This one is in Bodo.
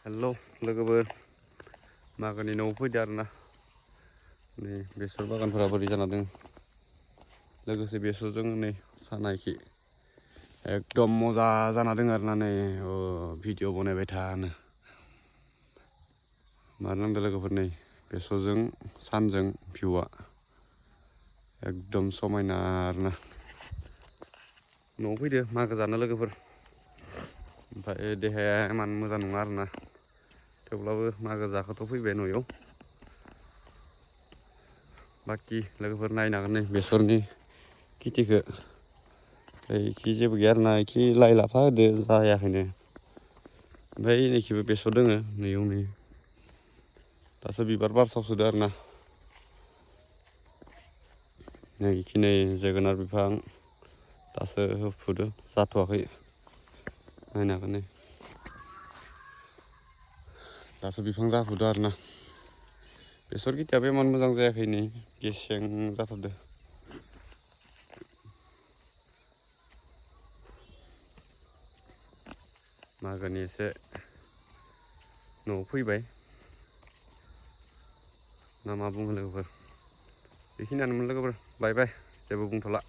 हेलौ लोगोफोर मागोनि न'आव फैदो आरोना नै बेसर बागानफोरा बोरै जाना दं लोगोसे बेसरजों नै सानायखि एकदम मजा जाना दं आरोना नै भिडिअ बनायबाय थानो मानो होनदों लोगोफोर नै बेसरजों सानजों भिउआ एकदम समायना आरोना न'आव फैदो मागो जानो लोगोफोर ओमफ्राय देहाया इमान मोजां नङा आरोना थेवब्लाबो मागो जाखोथ' फैबाय न'आव बाखि लोगोफोर नायनो हागोन नै बेसरनि खेथिखौ इखि जेबो गैया आरोना इखि लाइ लाफा होदो जायाखैनो ओमफ्राय नैखिबो बेसर दोङो नैयाव नै दासो बिबार बारसावसोदो आरोना नै इखि नै जोगोनार बिफां दासो होफुदो जाथ'वाखै नायनो हागोन नै दासो बिफां जाफुदो आरोना बेसर खेथियाबो इमान मोजां जायाखै नै गेसें जाथारदो मागोनि एसे न'आव फैबाय ना मा बुङो लोगोफोर बेखिनियानोमोन लोगोफोर बाय बाय जेबो बुंथ'ला।